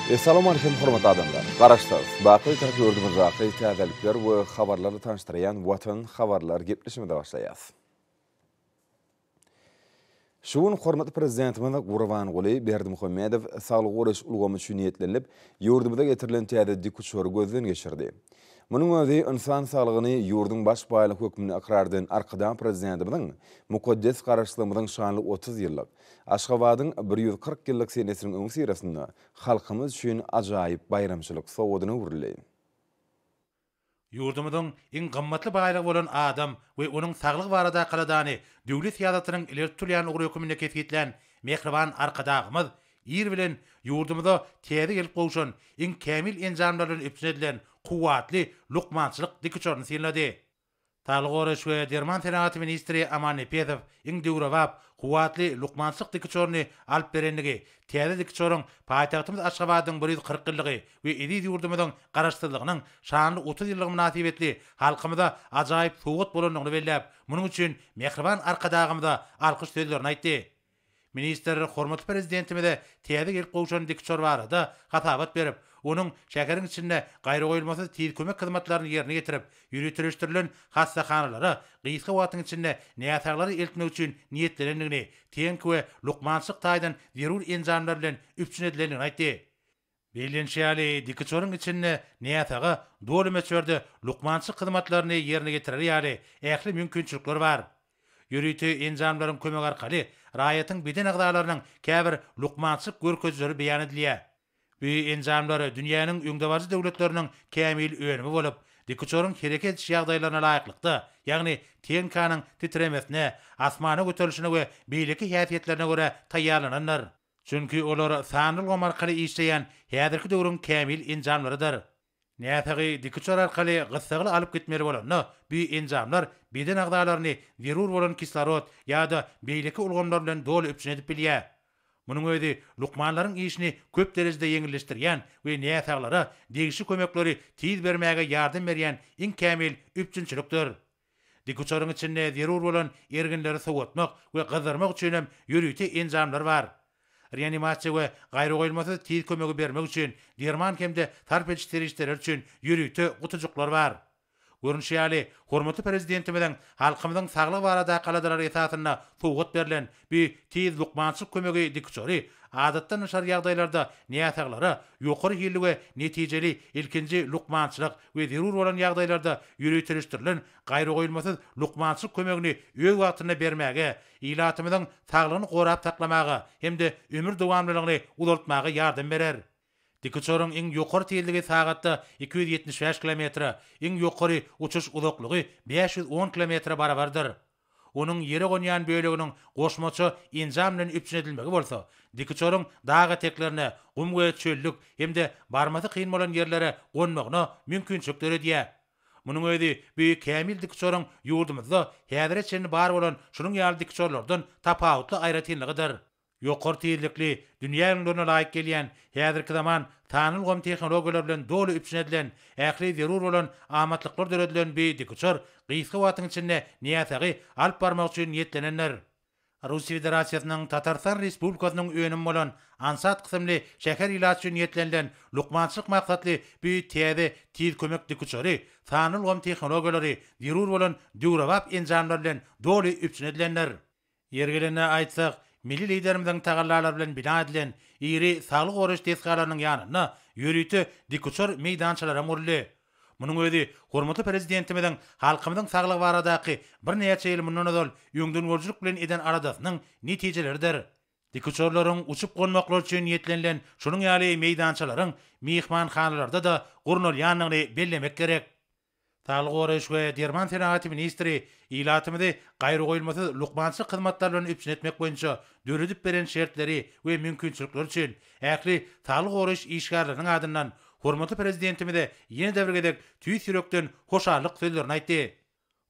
Essalamu Aleýkum hormatly adamlar! Garaşsyz, baky Bitarap ýurdumyzdaky täzelikler we habarlarly tanyşdyrýan Watan habarlar gepleşigimize başlaýas. Şu gün hormatly Prezidentimiz Gurbanguly Berdimuhamedow saglygy goraýyş ulgamy üçin niýetlenilip, ýurdumyza getirilen täze dikuçary gözden geçirdi. Munuň özi ynsan saglygyny ýurduň baş baýlygy hökmünde ykrar eden Arkadag Prezidentimiziň mukaddes Garaşsyzlygymyzyň şanly 30 ýyllyk, Aşgabadyň 140 ýyllyk senesiniň öňüsyrasynda halkymyz üçin ajaýyp baýramçylyk sowgadyna öwrüldi. Ýurdumyzyň iň gymmatly baýlygy bolan adam we onuň saglygy baradaky aladany döwlet syýasatynyň ileri tutulýan ugry hökmünde kesgitlän mähriban Arkadagymyz ir bilen ýurdumyza täze gelip gowşan, iň kämil enjamlar bilen üpjün edilen kuwwatly lukmançylyk dikuçaryny synlady. Saglygy goraýyş we derman senagaty ministri Aman Nepesow iň döwrebap, kuwwatly lukmançylyk dikuçaryny alyp berendigi, täze dikuçaryň paýtagtymyz Aşgabadyň 140 ýyllygy we eziz ýurdumyzyň Garaşsyzlygynyň şanly 30 ýyllygy mynasybetli halkymyza ajaýyp sowgat bolandygyny belläp, munuň üçin mähriban Arkadagymyza alkyş sözlerini aýtdy. Ministr hormatly Prezidentimize täze gelip gowşan dikuçar barada hasabat berip, onuň şäheriň içinde gaýragoýulmasyz tiz kömek hyzmatlaryny ýerine ýetirip, ýöriteleşdirilen hassahanalara gysga wagtyň içinde näsaglary eltmek üçin niýetlenendigini, tehniki we lukmançylyk taýdan zerur enjamlar bilen üpjün edilendigini aýtdy. Bellenişi ýaly, dikuçaryň içinde näsaga doly möçberde lukmançylyk hyzmatlaryny ýerine ýetirer ýaly ähli mümkinçilikler bar. Ýörite enjamlaryň kömegi arkaly raýatyň beden agzalarynyň käbir lukmançylyk görkezijileri beýan edilýär. Bu enjamlar dünýäniň öňdebaryjy döwletleriniň kämil önümi bolup, dikuçaryň hereket ediş ýagdaýlaryna laýyklykda, ýagny tehnikanyň titremesine, asmana göterilişine we beýleki häsiýetlerine görä taýýarlanandyr. Çünki olar sanly ulgam arkaly işleýän häzirki döwrüň kämil enjamlarydyr. Näsagy dikuçar arkaly gyssagly alyp gitmeli bolanda, bu enjamlar beden agzalaryny zerur bolan kislorod ýa-da beýleki ulgamlar bilen doly üpjün edip bilýär. Munuň özi lukmanlaryň işini köp derejede ýeňilleşdirýän we näsaglara degişli kömekleri tiz bermäge ýardam berýän iň kämil üpjünçilikdir. Dikuçaryň içinde zerur bolan erginleri sowatmak we gyzdyrmak üçin hem ýörite enjamlar bar. Reanimasiýa we gaýragoýulmasyz tiz kömegi bermek üçin derman hem-de sarp ediş serişdeleri üçin ýörite gutujyklar bar. Görnüşi ýaly, hormatly Prezidentimiziň halkymyzyň saglygy baradaky aladalary esasynda sowgat berlen bu tiz lukmançylyk kömegi dikuçary adatdan daşary ýagdaýlarda näsaglara ýokary hilli we netijeli ilkinji lukmançylyk we zerur bolan ýagdaýlarda ýöriteleşdirilen gaýragoýulmasyz lukmançylyk kömegini öz wagtynda bermäge, ilatymyzyň saglygyny gorap saklamaga hem-de ömür dowamlylygyny uzaltmaga ýardam berer. Dikuçaryň iň ýokary tizligi sagatda 275 kilometre, iň ýokary uçuş uzaklygy 510 kilometre barabardyr. Onuň ýere gonýan böleginiň goşmaça enjam bilen üpjün edilmegi bolsa, dikuçaryň dag eteklerine, gum we çöllük hem-de barmasy kyn bolan ýerlere gonmagyna mümkinçilik döredýär. Munuň özi bu kämil dikuçaryň ýurdumyzda häzire çenli bar bolan şunuň ýaly dikuçarlardan tapawutly aýratynlygydyr. Ýokary tizlikli, dünýä ülňülerine laýyk gelýän, häzirki zaman sanly ulgam tehnologiýalary bilen doly üpjün edilen, ähli zerur bolan amatlyklar döredilen bu dikuçar gysga wagtyň içinde näsagy alyp barmak üçin niýetlenendir. Russiýa Federasiýasynyň Tatarystan Respublikasynyň önümi bolan Ansat kysymly şäher ilaty üçin niýetlenilen lukmançylyk maksatly bu täze tiz kömek dikuçary sanly ulgam tehnologiýalary, zerur bolan döwrebap enjamlar bilen doly üpjün edilendir. Ýeri gelende aýtsak, milli Liderimiziň tagallalary bilen bina edilen iri saglygy goraýyş desgalarynyň ýanynda ýörite dikuçar meýdançalaram guruldy. Munuň özi hormatly Prezidentimiziň halkymyzyň saglygy baradaky birnäçe ýyl mundan ozal öňdengörüjilik bilen eden aladasynyň netijeleridir. Dikuçarlaryň uçup-gonmaklary üçin niýetlenilen şunuň ýaly meýdançalaryň myhmanhanalarda-da gurnalýandygyny bellemek gerek. Saglygy goraýyş we derman senagaty ministri ilatymyzy gaýragoýulmasyz lukmançylyk hyzmatlary bilen üpjün etmek boýunça döredip beren şertleri we mümkinçilikleri üçin ähli saglygy goraýyş işgärleriniň adyndan hormatly Prezidentimize ýene-de bir gezek tüýs ýürekden hoşallyk sözlerini aýtdy.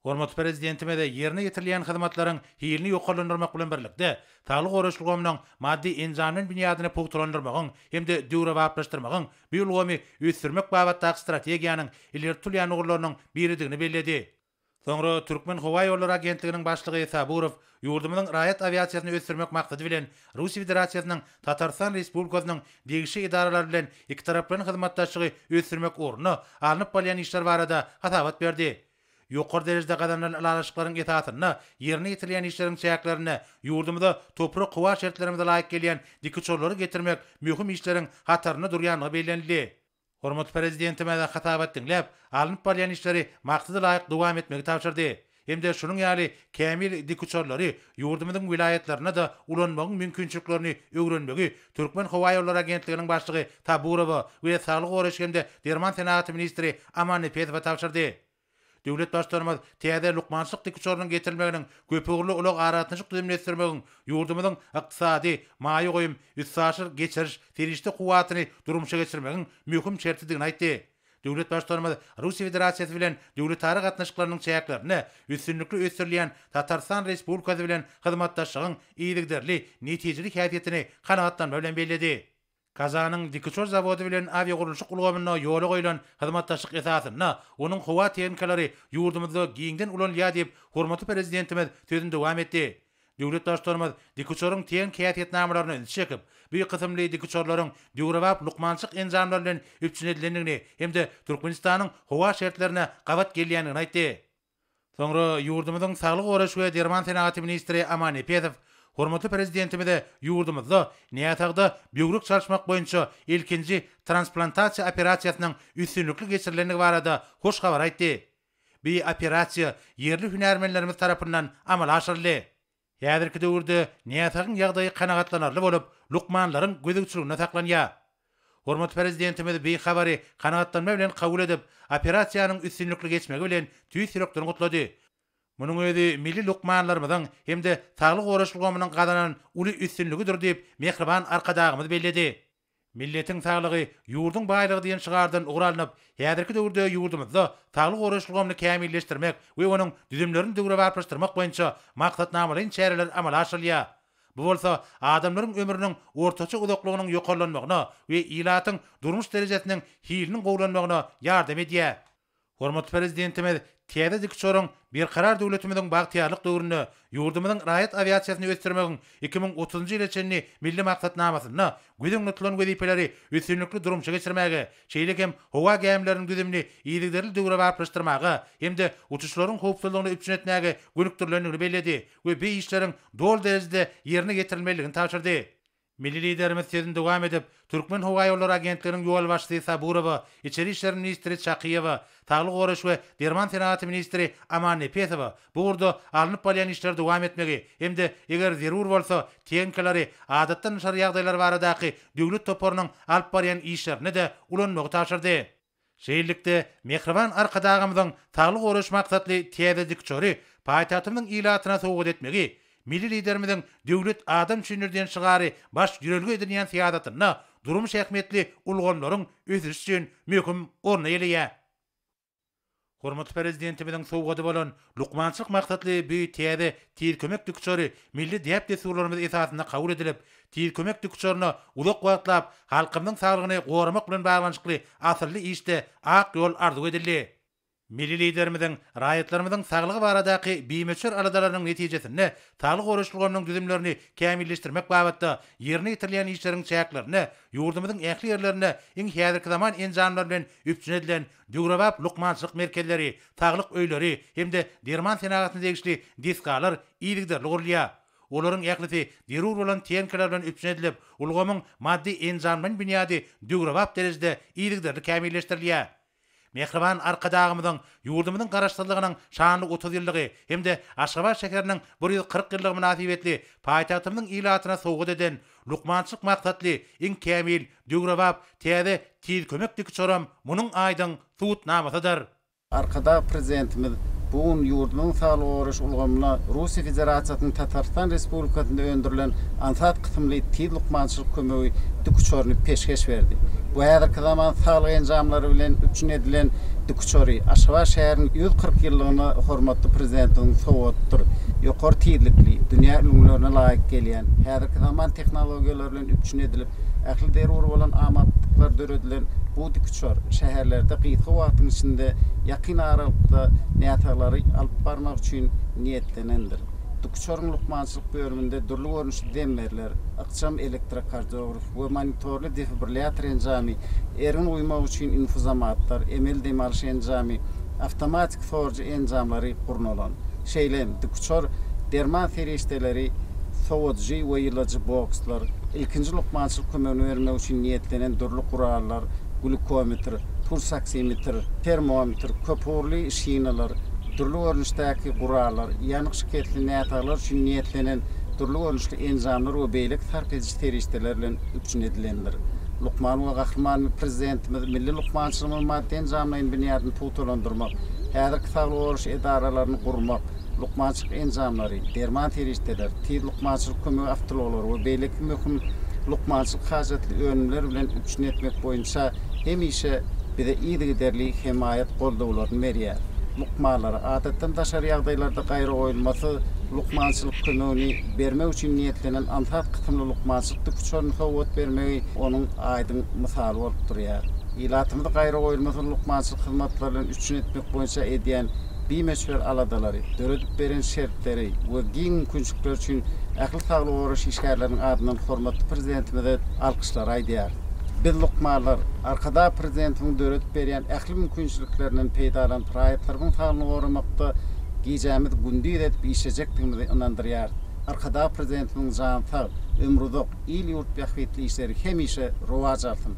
Hormatly Prezidentimiz ýerine ýetirilýän hyzmatlaryň hilini ýokarlandyrmak bilen birlikde, saglygy goraýyş ulgamynyň maddy-enjamlaýyn binýadyny pugtalandyrmagyň hem-de döwrebaplaşdyrmagyň bu ulgamy ösdürmek babatdaky strategiýanyň ileri tutulýan ugurlarynyň biridigini belledi. Soňra Türkmenhowaýollary agentliginiň başlygy Saburow ýurdumyzyň raýat awiasiýasyny ösdürmek maksady bilen Russiýa Federasiýasynyň Tatarystan Respublikasynyň degişli edaralary bilen ikitaraplaýyn hyzmatdaşlygy ösdürmek ugrunda alnyp barylýan işler barada hasabat berdi. Ýokary derejede gazanylan ylalaşyklaryň esasynda ýerine ýetirilýän işleriň çäklerinde ýurdumyza toprak-howa şertlerimize laýyk gelýän dikuçarlary getirmek möhüm işleriň hatarynda durýandygy bellenildi. Hormatly Prezidentimiz hasabat diňläp, alnyp barylýan işleri maksada laýyk dowam etmegi tabşyrdy hem-de şunuň ýaly kämil dikuçarlary ýurdumyzyň welaýatlarynda-da ulanmagyň mümkinçiliklerini öwrenmegi Türkmenhowaýollary agentliginiň başlygy Taburowa we saglygy goraýyş hem-de derman senagaty ministri Amannepesowa tabşyrdy. Döwlet Baştutanymyz täze lukmançylyk dikuçarynyň getirilmeginiň köpugurly ulag-aragatnaşyk düzümini ösdürmegiň, ýurdumyzyň ykdysady, maýa goýum, üstaşyr geçiriş, serişde kuwwatyny durmuşa geçirmegiň möhüm şertidigini aýtdy. Döwlet Baştutanymyz Russiýa Federasiýasy bilen döwletara gatnaşyklarynyň çäklerinde üstünlikli ösdürilýän Tatarystan Respublikasy bilen hyzmatdaşlygyň yzygiderli, netijeli häsiýetini kanagatlanma bilen belledi. Kazanyň dikuçar zawody bilen awiagurluşyk ulgamynda ýola goýlan hyzmatdaşlyk esasynda onuň howa tehnikalary ýurdumyzda giňden ulanylýar diýip, hormatly Prezidentimiz sözüni dowam etdi. Döwlet Baştutanymyz dikuçaryň tehniki häsiýetnamalaryna ünsi çekip, bu kysymly dikuçarlaryň döwrebap lukmançylyk enjamlary bilen üpjün edilendigini hem-de Türkmenistanyň howa şertlerine gabat gelýändigini aýtdy. Soňra ýurdumyzyň saglygy goraýyş we derman senagaty ministri Aman Nepesow hormatly Prezidentimize ýurdumyzda näsagda böwrek çalyşmak boýunça ilkinji transplantasiýa operasiýasynyň üstünlikli geçirilendigi barada hoş habary aýtdy. Bu operasiýa ýerli hünärmenlerimiz tarapyndan amala aşyryldy. Häzirki döwürde näsagyň ýagdaýy kanagatlanarly bolup, lukmanlaryň gözegçiliginde saklanýar. Hormatly Prezidentimiz bu habary kanagatlanma bilen kabul edip, operasiýanyň üstünlikli geçmegi bilen tüýs ýürekden gutlady. Munuň özi milli lukmanlarymyzyň hem-de saglygy goraýyş ulgamynyň gazanan uly üstünligidir diýip, mähriban Arkadagymyz belledi. Milletiň saglygy, ýurduň baýlygy diýen şygardan ugur alnyp, häzirki döwürde ýurdumyzda saglygy goraýyş ulgamyny kämilleşdirmek we onuň düzümlerini döwrebaplaşdyrmak boýunça maksatnamalaýyn çäreler amala aşyrylýar. Bu bolsa adamlaryň ömrüniň ortaça uzaklygynyň ýokarlanmagyna we ilatyň durmuş derejesiniň hiliniň gowulanmagyna ýardam edýär. Hormatly Prezidentimiz täze dikuçaryň Berkarar döwletimiziň bagtyýarlyk döwründe ýurdumyzyň raýat awiasiýasyny ösdürmegiň 2030-njy ýyla çenli Milli maksatnamasynda göz öňünde tutulan wezipeleri üstünlikli durmuşa geçirmäge, şeýle hem howa gämileriniň düzümini yzygiderli döwrebaplaşdyrmaga hem-de uçuşlaryň howpsuzlygyny üpjün etmäge gönükdirilendigini belledi we bu işleriň doly derejede ýerine ýetirilmelidigini tabşyrdy. Milli Liderimiz sözüni dowam edip, Türkmenhowaýollary agentliginiň ýolbaşçysy Saburowa, içeri işler ministri Çakyýewa, saglygy goraýyş we derman senagaty ministri Amannepesowa bu ugurda alnyp barylýan işleri dowam etmegi hem-de eger zerur bolsa, tehnikalary adatdan daşary ýagdaýlar baradaky döwlet toparynyň alyp barýan işlerinde-de ulanmagy tabşyrdy. Şeýlelikde, mähriban Arkadagymyzyň saglygy goraýyş maksatly täze dikuçary paýtagtymyzyň ilatyna sowgat etmegi, milli Liderimiziň Döwlet adam üçindir diýen şygary baş ýörelge edinýän syýasatynda durmuş ähmiýetli ulgamlaryň ösüşi üçin möhüm orun eýeleýär. Hormatly Prezidentimiziň sowgady bolan lukmançylyk maksatly bu täze Tiz kömek dikuçary milli däp-dessurlarymyz esasynda kabul edilip, Tiz kömek dikuçaryna uzak wagtlap halkymyzyň saglygyny goramak bilen baglanyşykly asylly işde ak ýol arzuw edildi. Milli Liderimiziň raýatlarymyzyň saglygy baradaky bimöçber aladalarynyň netijesinde saglygy goraýyş ulgamynyň düzümlerini kämilleşdirmek babatda ýerine ýetirilýän işleriň çäklerinde ýurdumyzyň ähli ýerlerinde iň häzirki zaman enjamlar bilen üpjün edilen döwrebap lukmançylyk merkezleri, saglyk öýleri hem-de derman senagatyna degişli desgalar yzygiderli gurulýar. Olaryň ählisi zerur bolan tehnikalar bilen üpjün edilip, ulgamyň maddy-enjamlaýyn binýady döwrebap derejede yzygiderli kämilleşdirilýär. Mähriban Arkadagymyzyň ýurdumyzyň Garaşsyzlygynyň şanly 30 ýyllygy hem-de Aşgabat şäheriniň 140 ýyllygy mynasybetli paýtagtymyzyň ilatyna sowgat eden lukmançylyk maksatly iň kämil, döwrebap täze Tiz kömek dikuçaram munuň aýdyň subutnamasydyr. Arkadag Prezidentimiz bu gün ýurdumyzyň saglygy goraýyş ulgamyna Russiýa Federasiýasynyň Tatarystan Respublikasynda öndürilen Ansat kysymly tiz lukmançylyk kömegi dikuçaryny peşgeş berdi. Bu häzirki zaman saglyk enjamlary bilen üpjün edilen dikuçary Aşgabat şäheriniň 140 ýyllygyna hormatly Prezidentimiziň sowgadydyr. Ýokary tizlikli, dünýä ülňülerine laýyk gelýän, häzirki zaman tehnologiýalary bilen üpjün edilip, ähli zerur bolan amatlyklar döredilen. Bu dikuçar şäherlerde gysga wagtyň içinde ýakyn aralykda näsaglary alyp barmak üçin niýetlenendir. Dikuçaryň lukmançylyk bölüminde dürli görnüşli zemmerler, ykjam elektrokardiograf we monitorly defibrillýator enjamy, ergin guýmak üçin infuzomatlar, emeli dem alyş enjamy, awtomatik sorujy enjamlary gurnalan. Şeýle hem, dikuçar derman serişdeleri, sowadyjy we ýyladyjy bokslar, ilkinji lukmançylyk kömegini bermek üçin niýetlenen dürli gurallar, glýukometr, pulsoksimetr, termometr, köpugurly şinalar, dürli görnüşdäki gurallar, ýanyk şikesli näsaglar üçin niýetlenen dürli görnüşli enjamlar we beýleki sarp ediji serişdeler bilen üpjün edilendir. Lukman we Gahryman Prezidentimiz milli lukmançylygymyzyň maddy-enjamlaýyn binýadyny pugtalandyrmak, häzirki saglygy goraýyş edaralaryny gurmak, lukmançylyk enjamlary, derman serişdeleri, tiz lukmançylyk kömegi awtoulaglary we beýleki möhüm lukmançylyk hajatly önümler bilen üpjün etmek boýunça hemişe bize yzygiderli hemaýat goldawlaryny berýär. Lukmanlara adatdan daşary ýagdaýlarda gaýragoýulmasyz lukmançylyk kömegini bermek üçin niýetlenen aňsat kysymly lukmançylyk dikuçaryny sowgat bermegi onuň aýdyň mysaly bolup durýar. Ilatymyzy gaýragoýulmasyz lukmançylyk hyzmatlary bilen üpjün etmek boýunça edýän bimöçber aladalary, döredip beren şertleri we giň mümkinçilikleri üçin ähli saglygy goraýyş işgärleriniň adyndan hormatly Prezidentimize alkyşlary aýdýarys. Biz, lukmanlar, Arkadag Prezidentimiziň döredip berýän ähli mümkinçiliklerinden peýdalanyp, raýatlarymyzyň saglygyny goramakda gijämizi gündiz edip işlejekdigimizi ynandyrýarys. Arkadag Prezidentimiziň jany sag, ömri uzak, il-ýurt bähbitli işleri hemişe rowaç alsyn!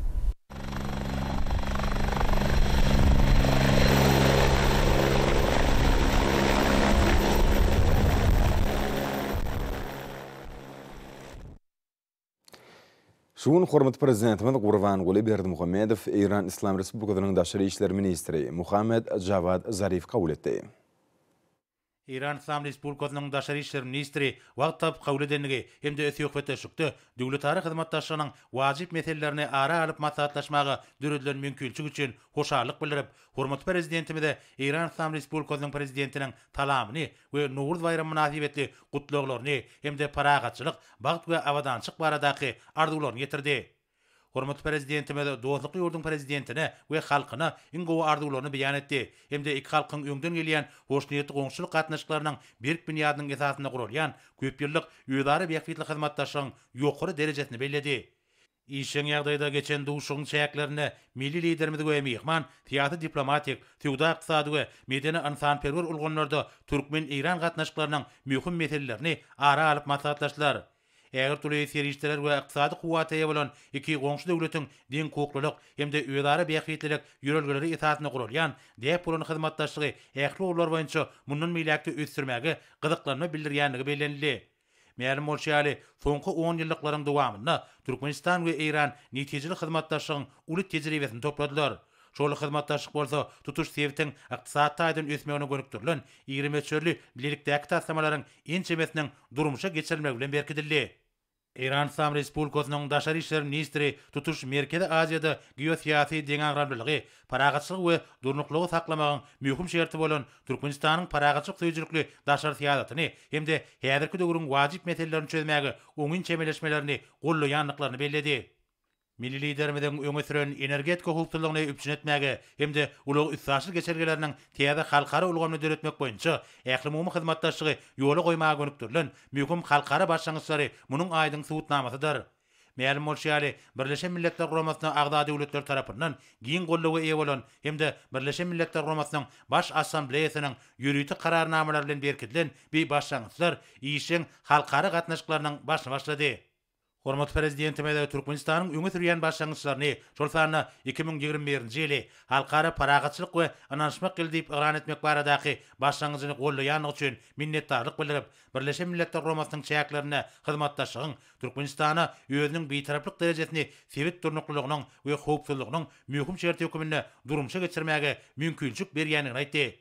Şu gün hormatly Prezidentimiz Gurbanguly Berdimuhamedow Eýran Yslam Respublikasynyň daşary işler ministri Muhammed Jawad Zarif kabul etdi. Eýran Yslam Respublikasynyň daşary işler ministri wagt tapyp kabul edendigi hem-de söhbetdeşlikde döwletara hyzmatdaşlygynyň wajyp meselelerini ara alyp maslahatlaşmaga döredilen mümkinçilik üçin hoşallyk bildirip, hormatly Prezidentimize Eýran Yslam Respublikasynyň Prezidentiniň salamyny we Nowruz baýramy mynasybetli gutlaglaryny hem-de parahatçylyk, bagt we abadançylyk baradaky arzuwlaryny ýetirdi. Hormatly Prezidentimiz dostlukly ýurduň Prezidentine we halkyna iň gowy arzuwlaryny beýan etdi hem-de iki halkyň öňden gelýän hoşniýetli goňşuçylyk gatnaşyklarynyň berk binýadynyň esasynda guralýan köpýyllyk özara bähbitli hyzmatdaşlygyň ýokary derejesini belledi. Işjeň ýagdaýda geçen duşuşygyň çäklerinde milli Liderimiz we myhman syýasy-diplomatik, söwda-ykdysady we medeni-ynsanperwer ulgamlarda türkmen-eýran gatnaşyklarynyň möhüm meselelerini ara alyp maslahatlaşdylar. Ägirt uly serişdeler we ykdysady kuwwata eýe bolan iki goňşy döwletiň deňhukuklylyk hem-de özara bähbitlilik ýörelgeleri esasynda guralýan däp bolan hyzmatdaşlygy ähli ugurlar boýunça mundan beýläk-de ösdürmäge gyzyklanma bildirýändigi bellenildi. Mälim bolşy ýaly, soňky onýyllyklaryň dowamynda Türkmenistan we Eýran netijeli hyzmatdaşlygyň uly tejribesini topladylar. Şol hyzmatdaşlyk bolsa tutuş sebitiň ykdysady taýdan ösmegine gönükdirilen iri möçberli bilelikdäki taslamalaryň ençemesiniň durmuşa geçirilmegi bilen berkidildi. Eýran Yslam Respublikasynyň daşary işler ministri tutuş Merkezi Aziýada geosyýasy deňagramlylygy, parahatçylygy we durnuklylygy saklamagyň möhüm şerti bolan Türkmenistanyň parahatçylyk söýüjilikli daşary syýasatyny hem-de häzirki döwrüň wajyp meselelerini çözmäge oňyn çemeleşmelerini goldaýandyklaryny belledi. Milli Liderimiziň öňe süren energetika howpsuzlygyny üpjün etmäge hem-de ulag-üstaşyr geçelgeleriniň täze halkara ulgamyny döretmek boýunça ählumumy hyzmatdaşlygy ýola goýmaga gönükdirilen möhüm halkara başlangyçlary munuň aýdyň subutnamasydyr. Mälim bolşy ýaly, Birleşen Milletler Guramasyna agza döwletler tarapyndan giň goldawa eýe bolan hem-de Birleşen Milletler Guramasynyň Baş Assambleýasynyň ýörite Kararnamalary bilen berkidilen bi başlangyçlar işjeň halkara gatnaşyklarynyň başyny başlady. Hormatly Prezidentimiz Türkmenistanyň öňe sürýän başlangyçlaryny, şol sanda 2021-nji ýyly Halkara parahatçylyk we ynanyşmak ýyly diýip yglan etmek baradaky başlangyjyny goldaýandygy üçin minnetdarlyk bildirip, Birleşen Milletler Guramasynyň çäklerinde hyzmatdaşlygyň Türkmenistana özüniň Bitaraplyk derejesini sebit durnuklylygynyň we howpsuzlygynyň möhüm şerti hökmünde durmuşa geçirmäge mümkinçilik berýändigini aýtdy.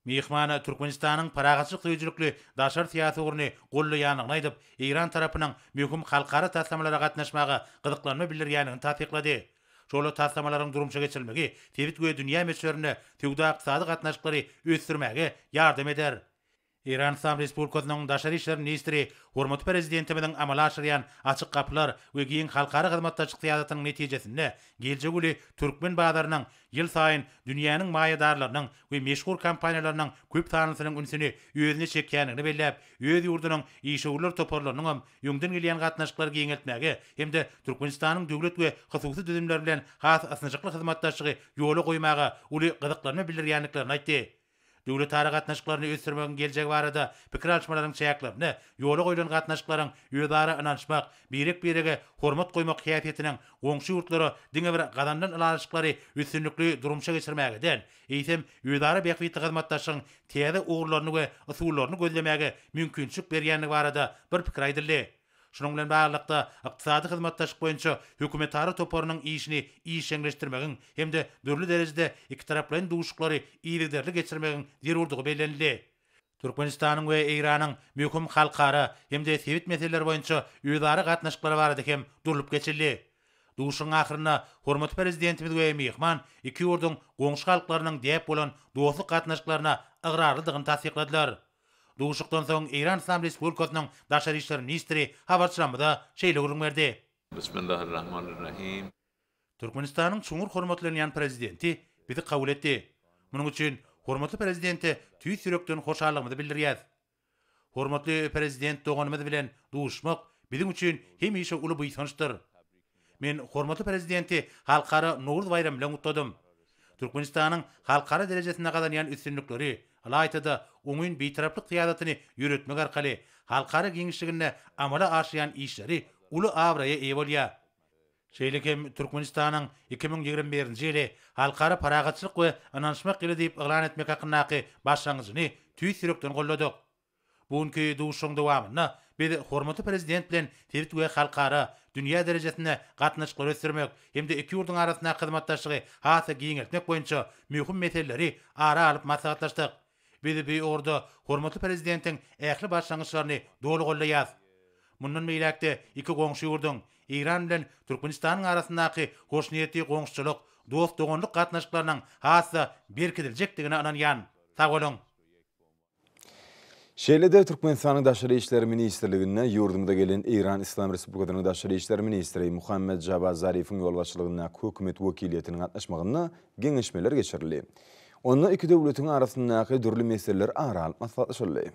Myhman Türkmenistanyň parahatçylyk söýüjilikli daşary syýasy ugruny goldaýandygyny aýdyp, eýran tarapynyň möhüm halkara taslamalara gatnaşmaga gyzyklanma bildirýändigini tassyklady. Şol taslamalaryň durmuşa geçirilmegi sebit we dünýä möçberinde söwda-ykdysady gatnaşyklary ösdürmäge ýardam eder. Eýran Yslam Respublikasynyň Daşary işler ministri hormatly Prezidentimiziň amala aşyrýan açyk gapylar we giň halkara hyzmatdaşlyk syýasatynyň netijesinde geljegi uly türkmen bazarynyň ýylsaýyn dünýäniň maýadarlarynyň we meşhur kompaniýalarynyň köp sanlysynyň ünsüni özüne çekýändigini belläp, öz ýurdunyň işewürler toparlarynyňam öňden gelýän gatnaşyklary giňeltmäge hem-de Türkmenistanyň döwlet we hususy düzümleri bilen has ysnyşykly hyzmatdaşlygy ýola goýmaga uly gyzyklanma bildirýändiklerini aýtdy. Döwletara gatnaşyklaryny ösdürmegiň geljegi barada pikir alyşmalaryň çäklerinde ýola goýlan gatnaşyklaryň özara ynanyşmak, birek-birege hormat goýmak häsiýetiniň goňşy ýurtlara diňe bir gazanylan ylalaşyklary üstünlikli durmuşa geçirmäge däl, eýsem, özara bähbitli hyzmatdaşlygyň täze ugurlaryny we usullaryny gözlemäge mümkinçilik berýändigi barada bir pikir aýdyldy. Şunuň bilen baglylykda, Ykdysady hyzmatdaşlyk boýunça hökümetara toparynyň işini işjeňleşdirmegiň hem-de dürli derejede ikitaraplaýyn duşuşyklary yzygiderli geçirmegiň zerurdygy bellenildi. Türkmenistanyň we Eýranyň möhüm halkara hem-de sebit meseleleri boýunça özara gatnaşyklary barada hem durlup geçildi. Duşuşygyň ahyrynda hormatly Prezidentimiz we myhman iki ýurduň goňşy halklarynyň däp bolan dostluk gatnaşyklaryna ygrarlydygyny tassykladylar. Duşuşykdan soň Eýran Yslam Respublikasynyň Daşary işler ministri habarçylarymyza şeýle gürrüň berdi. Bismillahirrahmanirrahim. Türkmenistanyň çuňňur hormatlanýan Prezidenti bizi kabul etdi. Munuň üçin hormatly Prezidente tüýs ýürekden hoşallygymyzy bildirýäs. Hormatly Prezident doganymyz bilen duşuşmak biziň üçin hemişe uly buýsançdyr. Men hormatly Prezidenti Halkara Nowruz baýramy bilen gutladym. Türkmenistanyň halkara derejesinde gazanýan üstünlikleri, ylaýta-da, oňyn Bitaraplyk syýasatyny ýöretmek arkaly halkara giňişliginde amala aşyrýan işleri uly abraýa eýe bolýar. Şeýle hem Türkmenistanyň 2021-nji ýyly Halkara parahatçylyk we ynanyşmak ýyly diýip yglan etmek hakyndaky başlangyjyny tüýs ýürekden goldadyk. Bu günki duşuşygyň dowamynda biz hormatly Prezident bilen sebit we halkara, dünýä derejesinde gatnaşyklary ösdürmek hem-de iki ýurduň arasyndaky hyzmatdaşlygy has-da giňeltmek boýunça möhüm meseleleri ara alyp maslahatlaşdyk. Biz bu ugurda hormatly Prezidentiň ähli başlangyçlaryny doly goldaýarys. Mundan beýläk-de iki goňşy ýurduň, Eýran bilen Türkmenistanyň arasyndaky hoşniýetli goňşuçylyk, dost-doganlyk gatnaşyklarynyň has-da berkidiljekdigine ynanýan. Sag boluň! Şeýle-de Türkmenistanyň Daşary işler ministrliginde ýurdumyza gelen Eýran Yslam Respublikasynyň Daşary işler ministri Muhammed Jawad Zarifiň ýolbaşçylygyndaky hökümet wekiliýetiniň gatnaşmagynda geňeşmeler geçirildi. Onda iki döwletiň arasyndaky dürli meseleler ara alyp maslahatlaşyldy.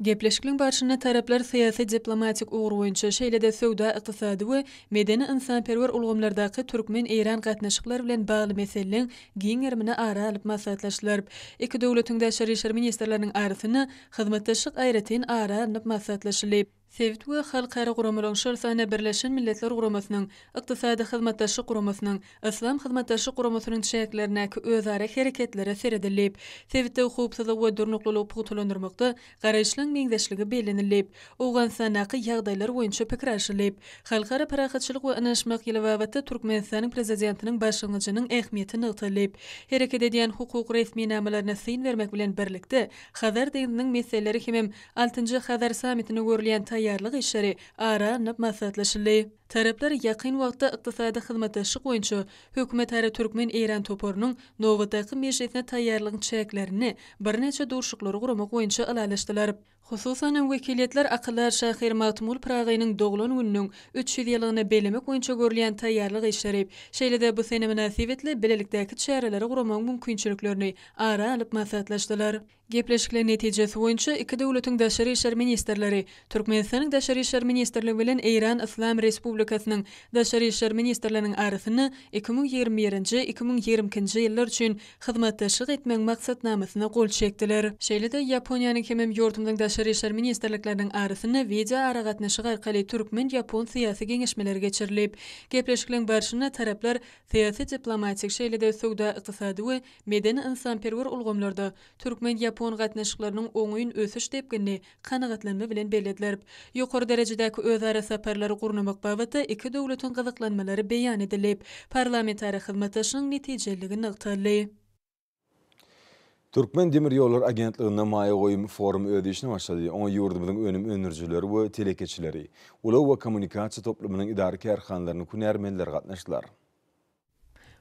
Gepleşikliň barşynda taraplar syýasy-diplomatik ugur boýunça, şeýle-de söwda-ykdysady we medeni-ynsanperwer ulgamlardaky türkmen-eýran gatnaşyklary bilen bagly meseleleň giň gerimini ara alyp maslahatlaşdylar. Iki döwletiň daşary işler ministrleriniň arasynda hyzmatdaşlyk aýratyn ara alnyp maslahatlaşyldy. Sebit we halkara guramalaryň, şol sanda Birleşen Milletler Guramasynyň, Ykdysady Hyzmatdaşlyk Guramasynyň, Yslam Hyzmatdaşlyk Guramasynyň çäklerindäki özara hereketlere seredildi. Sebitde howpsuzlygy we durnuklylygy pugtalandyrmakda garaýyşlaryň meňzeşligi bellenildi. Owganystandaky ýagdaýlar boýunça pikir alşyldy. Halkara parahatçylyk we ynanyşmak ýyly babatda Türkmenistanyň Prezidentiniň başlangyjynyň ähmiýeti nygtaldy. Hereket edýän hukuk resminamalaryna syn bermek bilen birlikde, Hazar deňziniň meseleleri hemem Altynjy Hazar sammitine görülýän taýýarlyk işleri ara alnyp maslahatlaşyldy. Taraplar ýakyn wagtda ykdysady hyzmatdaşlyk boýunça hökümetara türkmen-eýran toparynyň nobatdaky mejlisine taýýarlygyň çäklerinde birnäçe duşuşyklary guramak boýunça ylalaşdylar. Hususan hem, wekiliýetler akyldar şahyr Magtymguly Pyragynyň doglan gününiň 300 ýyllygyny bellemek boýunça görülýän taýýarlyk işleri, şeýle-de bu sene mynasybetli bilelikdäki çäreleri guramagyň mümkinçiliklerini ara alyp maslahatlaşdylar. Gepleşikler netijesi boýunça iki döwletiň daşary işler ministrleri Türkmenistanyň Daşary işler ministrligi bilen Eýran Yslam Respublikasynyň Daşary işler ministrleriniň arasynda 2021-nji, 2022-nji ýyllar üçin hyzmatdaşlyk etmegiň maksatnamasyna gol çekdiler. Şeýle-de Ýaponiýanyň hemem ýurdumyzyň Daşary işler ministrlikleriniň arasynda wideoaragatnaşyk arkaly türkmen-ýapon syýasy geňeşmeleri geçirilip, gepleşikleriň barşynda taraplar syýasy-diplomatik, şeýle-de söwda-ykdysady we Medeni-ynsanperwer ulgamlarda türkmen-ýapon gatnaşyklarynyň oňyn ösüş depginini kanagatlanma bilen bellediler. Ýokary derejedäki özara saparlary gurnamak babatda iki döwletiň gyzyklanmalary beýan edilip, parlamentara hyzmatdaşlygyň netijeliligi nygtaldy. Türkmen demir ýollary agentliginde maýa goýum forumy öz işine başlady. Oňa ýurdumyzyň önüm öndürijileri we telekeçileri, ulag we kommunikasiýa toplumynyň edara-kärhanalarynyň hünärmenleri gatnaşdylar.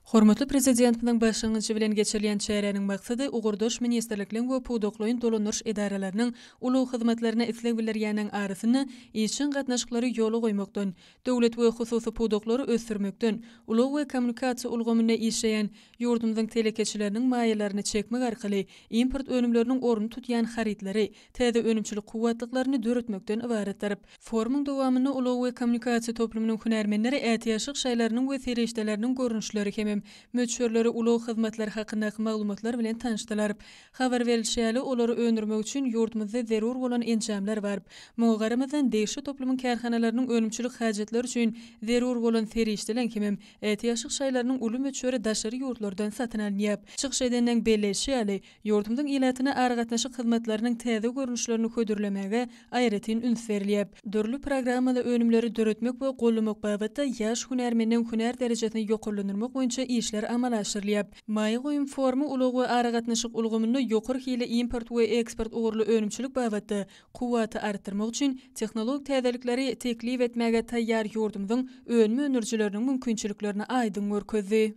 Hormatly Prezidentimiziň başlangyjy bilen geçirilýän çäräniň maksady ugurdaş ministrlikleň we pudaklaýyn dolandyryş edaralarynyň ulag hyzmatlaryna isleg bildirýänleň arasynda işjeň gatnaşyklary ýola goýmakdan, döwlet we hususy pudaklary ösdürmekden, ulag we kommunikasiýa ulgamynda işleýän ýurdumyzyň telekeçileriniň maýalaryny çekmek arkaly import önümleriniň ornuny tutýan harytlary, täze önümçilik kuwwatlyklaryny döretmekden ybaratdyr. Forumyň dowamynda ulag we kommunikasiýa toplumynyň hünärmenleri ätiýaçlyk şaýlarynyň we serişdeleriniň görnüşleri hemem möçberleri, ulag hyzmatlary hakyndaky maglumatlar bilen tanyşdylar. Habar berlişi ýaly, olary öndürmek üçin ýurdumyzda zerur bolan enjamlar bar. Muňa garamazdan, degişli toplumyň kärhanalarynyň önümçilik hajatlary üçin zerur bolan serişdeleň hemem ätiýaçlyk şaýlarynyň uly möçberi daşary ýurtlardan satyn alynýar. Çykyş edenleň belleýşi ýaly, Ýurdumyzyň ilatyna aragatnaşyk hyzmatlarynyň täze görnüşlerini hödürlemäge aýratyn üns berilýär. Dürli programmaly önümleri döretmek we goldamak babatda ýaş hünärmeniň hünär derejesini ýokarlandyrmak boýunça işler amala aşyrylýar. Maýa goýum forumy ulag we aragatnaşyk ulgamynda ýokary hilli import we eksport ugurly önümçilik babatda kuwwaty artdyrmak üçin tehnologik täzelikleri teklip etmäge taýýar ýurdumyzyň önüm öndürijileriniň mümkinçiliklerini aýdyň görkezdi.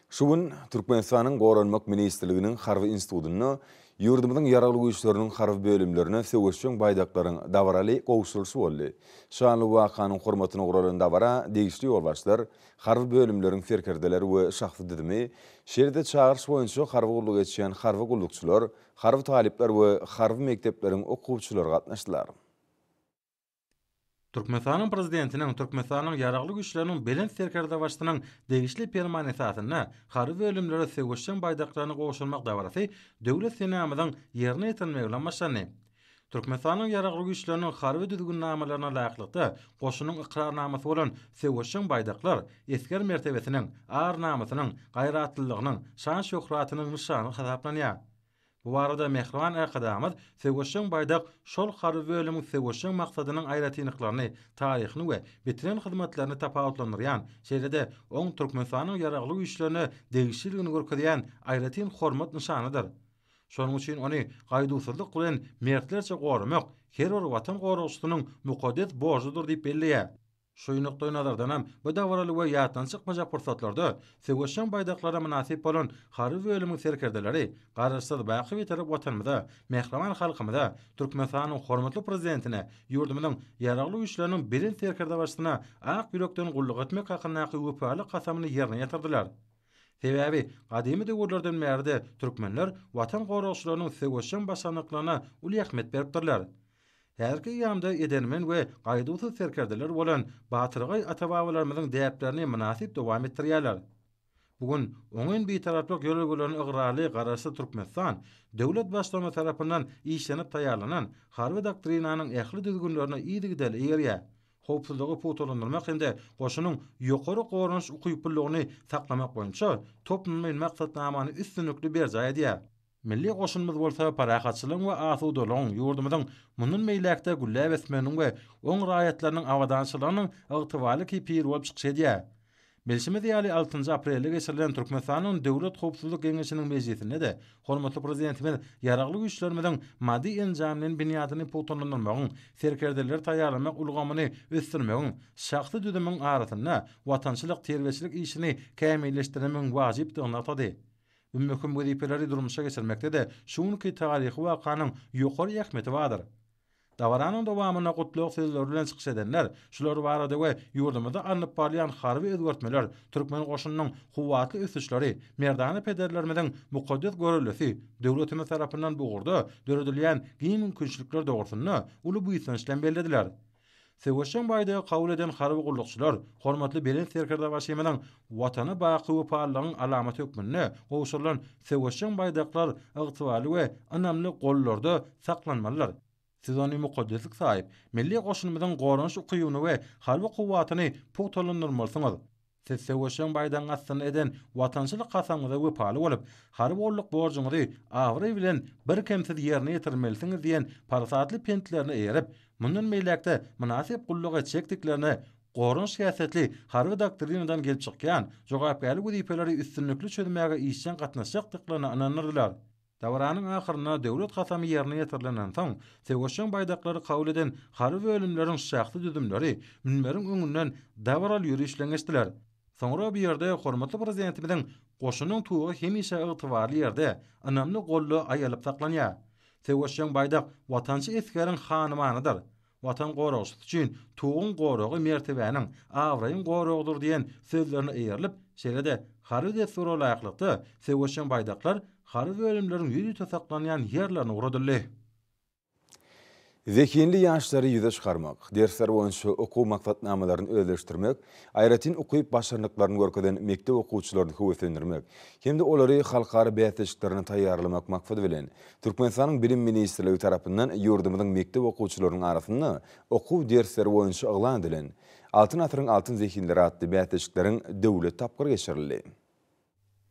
Şu gün Türkmenistanyň Goranmak ministrliginiň Harby institutynda ýurdumyzyň Ýaragly Güýçleriniň harby bölümlerine söweşjeň baýdaklaryň dabaraly gowşurylyşy boldy. Şanly wakanyň hormatyna guralan dabara degişli ýolbaşçylar, harby bölümleriň serkerdeleri we şahsy düzümi, şeýle-de çagyryş boýunça harby gulluk geçýän harby gullukçylar, harby talyplar we harby mekdepleriň okuwçylary gatnaşdylar. Türkmenistanyň Prezidentiniň Türkmenistanyň Ýaragly Güýçleriniň Belent Serkerdebaşysynyň degişli Permany esasynda harby bölümlere söweşjeň baýdaklaryny gowşurmak dabarasy Döwlet senamyzyň ýerine ýetirilmegi bilen başlandy. Türkmenistanyň Ýaragly Güýçleriniň harby düzgünnamalaryna laýyklykda, goşunyň ykrarnamasy bolan söweşjeň baýdaklar esger mertebesiniň, ar-namysynyň, gaýratlylygynyň, şan-şöhratynyň nyşany hasaplanýar. Bu barada mähriban Arkadagymyz söweşjeň baýdak şol harby bölümiň söweşjeň maksadynyň aýratynlyklaryny, taryhyny we bitiren hyzmatlaryny tapawutlandyrýan, şeýle-de oň Türkmenistanyň Ýaragly Güýçlerine degişliligini görkezýän aýratyn hormat nyşanydyr. Şonuň üçin ony gaýduwsyzlyk bilen mertlerçe goramak her bir Watan goragçysynyň mukaddes borjudyr diýip belleýär. Şu nukdaýnazardanam bu dabaraly we ýatdan çykmajak pursatlarda söweşjeň baýdaklara mynasyp bolan harby bölümiň serkerdeleri Garaşsyz, baky Bitarap Watanymyza, mähriban halkymyza, Türkmenistanyň hormatly Prezidentine, ýurdumyzyň Ýaragly Güýçleriniň Belent Serkerdebaşysyna ak ýürekden gulluk etmek hakyndaky wepaly kasamyny ýerine ýetirdiler. Sebäbi gadymy döwürlerden bäri-de türkmenler Watan goragçylarynyň söweşjeň başarnyklaryna uly ähmiýet beripdirler. Häzirki eýýamda edermen we gaýduwsyz serkerdeler bolan batyrgaý ata-babalarymyzyň däplerini mynasyp dowam etdirýärler. Bu gün oňyn Bitaraplyk ýörelgelerine ygrarly Garaşsyz Türkmenistan döwlet Baştutanymyz tarapyndan işlenip taýýarlanan Harby doktrinanyň ähli düzgünlerine yzygiderli eýerýär, howpsuzlygy pugtalandyrmak hem-de goşunyň ýokary goranyş ukyplylygyny saklamak boýunça toplumlaýyn maksatnamany üstünlikli berjaý edýär. Milli goşunymyz bolsa parahatçylygyň we asudalygyň, ýurdumyzyň mundan beýläk-de gülläp ösmeginiň we oň raýatlarynyň abadançylygynyň ygtybarly kepili bolup çykyş edýär. Bilşimiz ýaly, altynjy aprelde geçirilen Türkmenistanyň Döwlet howpsuzlyk geňeşiniň mejlisinde-de hormatly Prezidentimiz Ýaragly Güýçlerimiziň maddy-enjamlaýyn binýadyny pugtalandyrmagyň, serkerdeleri taýýarlamak ulgamyny ösdürmegiň, şahsy düzümiň arasynda watançylyk-terbiýeçilik işini kämilleşdirmegiň wajypdygyny nygtady. Bu möhüm wezipeleri durmuşa geçirmekde-de şu günki taryhy wakanyň ýokary ähmiýeti bardyr. Dabaranyň dowamynda gutlag sözleri bilen çykyş edenler şular barada we ýurdumyzda alnyp barylýan harby özgertmeler, türkmen goşunynyň kuwwatly ösüşleri, merdana pederlerimiziň mukaddes göreldesi, döwletimiz tarapyndan bu ugurda döredilýän giň mümkinçilikler dogrusynda uly buýsanç bilen bellediler. Söweşjeň baýdagy kabul eden harby gullukçylar hormatly Belent Serkerdebaşymyzyň Watana baky wepalylygyň alamaty hökmünde gowşurylan söweşjeň baýdaklar ygtybarly we ynamly gollarda saklanmalydyr. Siz ony mukaddeslik saýyp, milli goşunymyzyň goranyş ukybyny we harby kuwwatyny pugtalandyrmalysyňyz. Siz söweşjeň baýdagyň astynda eden watançylyk kasamyňyza wepaly bolup, harby gulluk borjuňyzy abraý bilen birkemsiz ýerine ýetirmelisiňiz diýen parasatly pentlerine eýerip, mundan beýläk-de mynasyp gulluk etjekdiklerine goranyş häsiýetli Harby doktrinadan gelip çykýan jogapkärli wezipeleri üstünlikli çözmäge işjeň gatnaşjakdyklaryna ynandyrdylar. Dabaranyň ahyrynda döwlet kasamy ýerine ýetirilenden soň, söweşjeň baýdaklary kabul eden harby bölümleriň şahsy düzümleri münberiň öňünden dabaraly ýöriş bilen geçdiler. Soňra bu ýerde hormatly Prezidentimiziň Goşunyň tugy hemişe ygtybarly ýerde, ynamly golda aýalyp saklanýar. Söweşjeň baýdak watançy esgeriň hanymanydyr. Watan goragçysy üçin tuguň goragy mertebäniň, abraýyň goragydyr diýen sözlerine eýerilip, şeýle-de harby dessura laýyklykda söweşjeň baýdaklar harby bölümleriň ýörite saklanýan ýerlerine ugradyldy. Zehinli ýaşlary ýüze çykarmak, dersler boýunça okuw maksatnamalaryny özleşdirmek, aýratyn ukyp-başarnyklaryny görkezen mekdep okuwçylaryny höweslendirmek hem-de olary halkara bäsleşiklerine taýýarlamak maksady bilen, Türkmenistanyň Bilim ministrligi tarapyndan ýurdumyzyň mekdep okuwçylarynyň arasynda okuw dersleri boýunça yglan edilen Altyn asyryň altyn zehinleri atly bäsleşikleriň döwlet tapgyry geçirildi.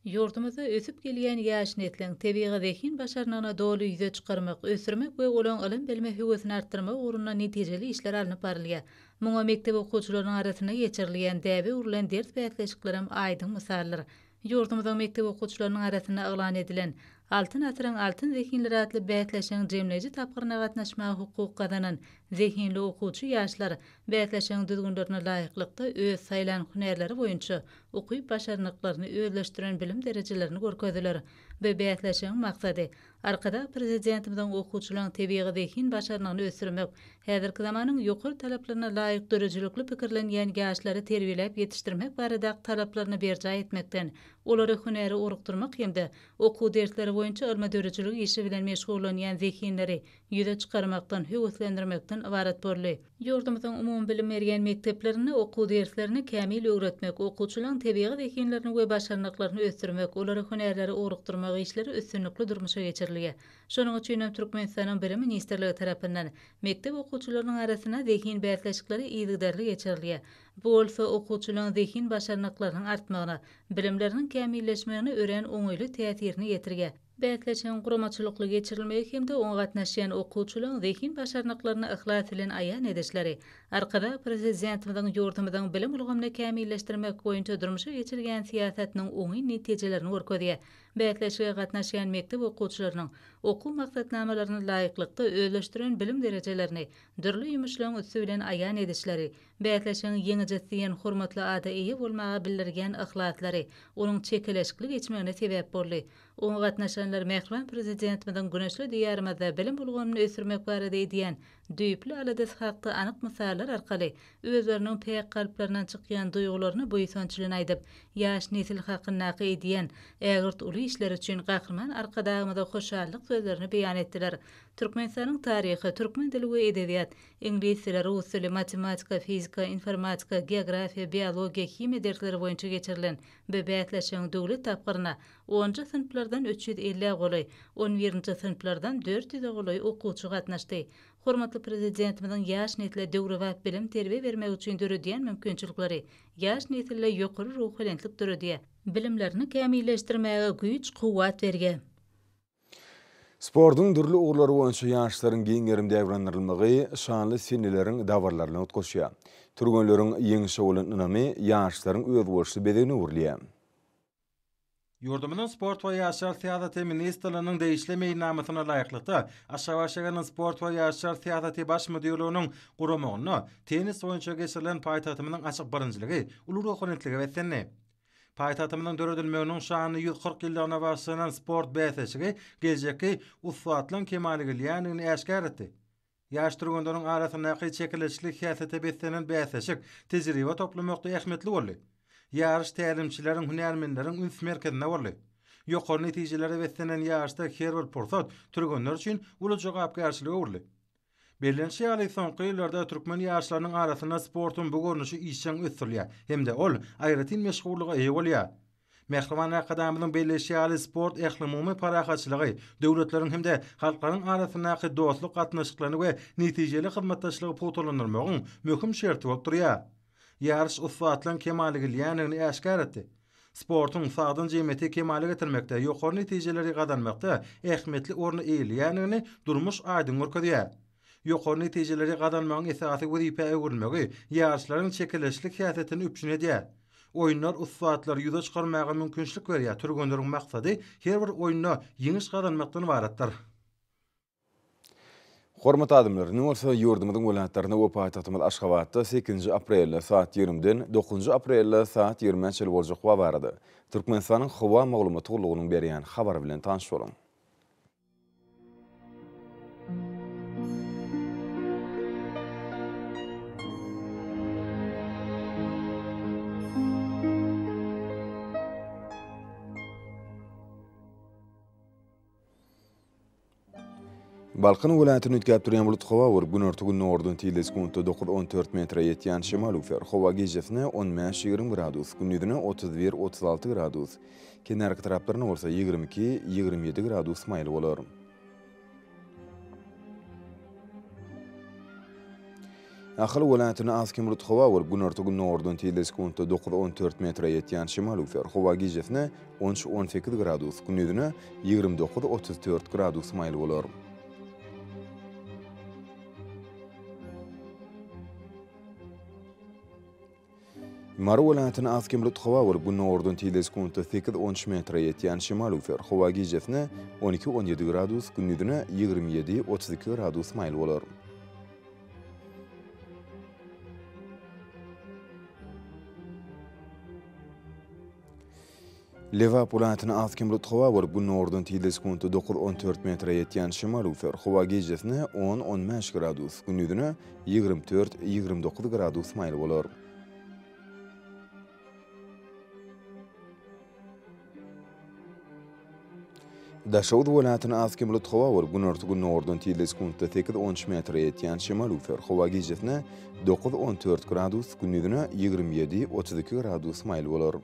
Ýurdumyzda ösüp gelýän ýaş nesliň tebigy zehin başarnygyny doly ýüze çykarmak, ösdürmek we olaň ylym-bilime höwesini artdyrmak ugrunda netijeli işler alnyp barylýar. Muňa mekdep okuwçylarynyň arasynda geçirilýän däbe öwrülen ders bäsleşiklerem aýdyň mysaldyr. Ýurdumyzyň mekdep okuwçylarynyň arasynda yglan edilen Altyn asyryň altyn zehinleri atly bäsleşigiň jemleýji tapgyryna gatnaşmaga hukuk gazanan zehinli okuwçy ýaşlar bäsleşigiň düzgünlerine laýyklykda öz saýlan hünärleri boýunça ukyp-başarnyklaryny özleşdiren bilim derejelerini görkezdiler. Bu bäsleşigiň maksady, Arkadag Prezidentimiziň okuwçylaryň tebigy zehin başarnygyny ösdürmek, häzirki zamanyň ýokary talaplaryna laýyk döredijilikli pikirlenýän ýaşlary terbiýeläp ýetişdirmek baradaky talaplaryny berjaý etmekden, olary hünäre ugrukdyrmak hem-de okuw dersleri boýunça ylmy-döredijilik işi bilen meşgullanýan zehinleri ýüze çykarmakdan, höweslendirmekden ybarat boldy. Ýurdumyzyň umumybilim berýän mekdeplerinde okuw derslerini kämil öwretmek, okuwçylaryň tebigy zehinlerini we başarnyklaryny ösdürmek, olary hünärlere ugrukdyrmak işleri üstünlikli durmuşa geçirilýär. Şonuň üçin hem Türkmenistanyň Bilim ministrligi tarapyndan mekdep okuwçylarynyň arasynda zehin bäsleşikleri yzygiderli geçirilýär. Bu bolsa okuwçylaryň zehin başarnyklarynyň artmagyna, bilimleriniň kämilleşmegine örän oňaýly täsirini ýetirýär. Bäsleşigiň guramaçylykly geçirilmegi hem-de oňa gatnaşýan okuwçylaryň zehin-başarnyklaryny yhlas bilen aýan edişleri Arkadag Prezidentimiziň ýurdumyzyň bilim ulgamyny kämilleşdirmek boýunça durmuşa geçirýän syýasatynyň oňyn netijelerini görkezýär. Bäsleşige gatnaşýan mekdep okuwçylarynyň okuw maksatnamalaryna laýyklykda özleşdiren bilim derejelerini dürli ýumuşlaryň üsti bilen aýan edişleri Bäsleşigiň ýeňijisi diýen hormatly ada eýe bolmaga bildirýän yhlaslary onuň çekeleşikli geçmegine sebäp boldy. Oňa gatnaşanlar mähriban Prezidentimiziň güneşli Diýarymyzda bilim ulgamyny ösdürmek barada edýän düýpli aladasy hakda anyk mysallar arkaly özleriniň päk kalplaryndan çykýan duýgularyny buýsanç bilen aýdyp, ýaş nesil hakyndaky edýän ägirt uly işleri üçin Gahryman Arkadagymyza hoşallyk sözlerini beýan etdiler. Türkmenistanyň taryhy, türkmen dili we edebiýat, Iňlis dili, rus dili, matematika, fizika, informatika, geografiýa, biologiýa, himiýa dersleri boýunça geçirilen bu bäsleşigiň döwlet tapgyryna onunjy synplardan 350-ä golaý, on birinji synplardan dört ýüze golaý okuwçy gatnaşdy. Hormatly Prezidentimiziň ýaş nesle döwrebap bilim-terbiýe bermek üçin döredýän mümkinçilikleri ýaş nesilde ýokary ruhubelentlik döredýär, bilimlerini kämilleşdirmäge güýç-kuwwat berýär. Sportuň dürli ugurlary boýunça ýaşlaryň giň gerimde ýaýbaňlandyrylmagy şanly seneleriň dabaralaryna utgaşýar. Türgenleriň ýeňşe bolan ynamy ýaşlaryň özboluşly bezegine öwrülýär. Ýurdumyzyň Sport we ýaşlar syýasaty ministrliginiň degişli meýilnamasyna laýyklykda, Aşgabat şäheriniň Sport we ýaşlar syýasaty baş müdirliginiň guramagynda tennis boýunça geçirilen paýtagtymyzyň açyk birinjiligi uly ruhubelentlige beslendi. Paýtagtymyzyň döredilmeginiň şanly 140 ýyllygyna bagyşlanan sport bäsleşigi geljekki ussatlaryň kemala gelýändigini äşgär etdi. Ýaş türgenleriň arasyndaky çekeleşikli häsiýete beslenen bäsleşik tejribe toplamakda ähmiýetli boldy. Ýaryş tälimçileriň, hünärmenleriň üns merkezinde boldy. Ýokary netijelere beslenen ýaryşda her bir pursat türgenler üçin uly jogapkärçilige öwrüldi. Bellenişi ýaly, soňky ýyllarda türkmen ýaşlarynyň arasynda sportuň bu görnüşi işjeň ösdürilýär hem-de ol aýratyn meşhurlyga eýe bolýar. Mähriban Arkadagymyzyň belleýşi ýaly, sport ählumumy parahatçylygy, döwletleriň hem-de halklaryň arasyndaky dostluk gatnaşyklaryny we netijeli hyzmatdaşlygy pugtalandyrmagyň möhüm şerti bolup durýar. Ýaryş ussatlaryň kemala gelýändigini äşgär etdi. Sportuň sagdyn jemgyýeti kemala getirmekde, ýokary netijeleri gazanmakda ähmiýetli orny eýeleýändigini durmuş aýdyň görkezýär. Ýokary netijeleri gazanmagyň esasy wezipä öwrülmegi ýaryşlaryň çekeleşikli häsiýetini üpjün edýär. Oýunlar ussatlary ýüze çykarmaga mümkinçilik berýär, türgenleriň maksady her bir oýunda ýeňiş gazanmakdan ybaratdyr. Hormatly adamlar, indi bolsa ýurdumyzyň welaýatlarynda we paýtagtymyz Aşgabatda sekizinji aprelde saat ýigrimiden dokuzynjy aprelde saat ýigrimä çenli boljak howa barada Türkmenistanyň Howa maglumat gullugynyň berýän habary bilen tanyş boluň. Balkan welaýatynda üýtgäp durýan bulut howa bolup, günorta-gündogardan tizligi sekuntda dokuz-on dört metre ýetýän şemal öwser. Howa gijesine on bäş-ýigrimi gradus, gündizine 31, 36 gradus, kenarki taraplarynda bolsa 22, 27 gradus maýyl bolar. Ahal welaýatynda az-kem bulut howa bolup, günorta-gündogardan tizligi sekuntda dokuz-on dört metre ýetýän şemal öwser. Howa gijesine on üç-on sekiz gradus, gündizine 29, 34 gradus maýyl bolar. Mary welaýatynda az-kem bulut howa bolup, gündogardan tizligi sekuntda sekiz-on üç metre ýetýän şemal öwser. Howa gijesine on iki-on ýedi gradus, gündizine 27, 32 gradus maýyl bolar. Lebap welaýatynda az-kem bulut howa bolup, gündogardan tizligi sekuntda dokuz-on dört metre ýetýän şemal öwser. Howa gijesine on-on bäş gradus, gündizine 24, 29 gradus maýyl bolar. Daşoguz welaýatynda az-kem bulut howa bolup, günorta-gündogardan tizligi sekuntda sekiz-on üç metre ýetýän şemal öwser. Howa gijesine dokuz-on dört gradus, gündizine 27, 32 gradus maýyl bolar.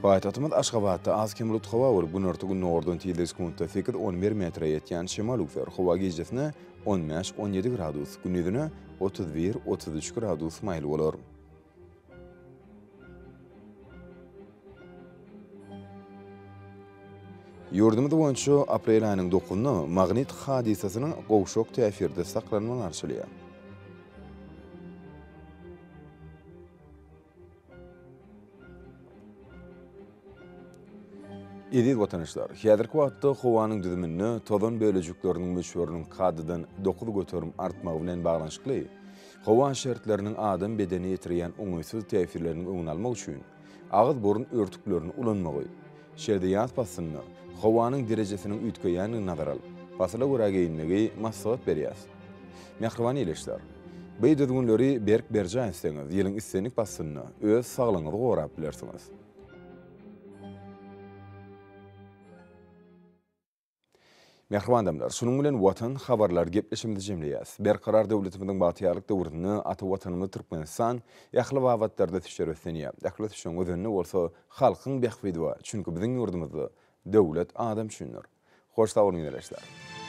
Paýtagtymyz Aşgabatda az-kem bulut howa bolup, günorta-gündogardan tizligi sekuntda sekiz-on bir metre ýetýän şemal öwser. Howa gijesine on bäş-on ýedi gradus, gündizine 31, 33 gradus maýyl bolar. Ýurdumyz boýunça aprel aýynyň dokuzynda magnit hadysasynyň gowşak täsirde saklanmagy arçalýar. Eziz watandaşlar, häzirki wagtda howanyň düzüminde tozan bölejikleriniň möçberiniň kadadan 9% artmagy bilen baglanyşykly, howa şertleriniň adam bedenine ýetirýän oňaýsyz täsirleriniň öňüni almak üçin agyz-burun örtüklerini ulanmagy, şeýle-de ýaz paslynda howanyň derejesiniň üýtgeýändigini nazara alyp, pasyla görä geýinmegi maslahat berýäris. Mähriban ildeşler! Bu düzgünleri berk berjaý etseňiz, ýylyň islendik paslynda öz saglygyňyzy gorap bilersiňiz. Mähriban adamlar, şunuň bilen Watan habarlar gepleşigimizi jemleýäris. Berkarar döwletimiziň bagtyýarlyk döwründe ata Watanymyz Türkmenistan ähli babatlarda ösüşlere beslenýär. Ähli ösüşiň özeninde bolsa halkyň bähbidi bar. Çünki biziň ýurdumyzda döwlet adam üçindir. Hoş sag boluň ildeşler.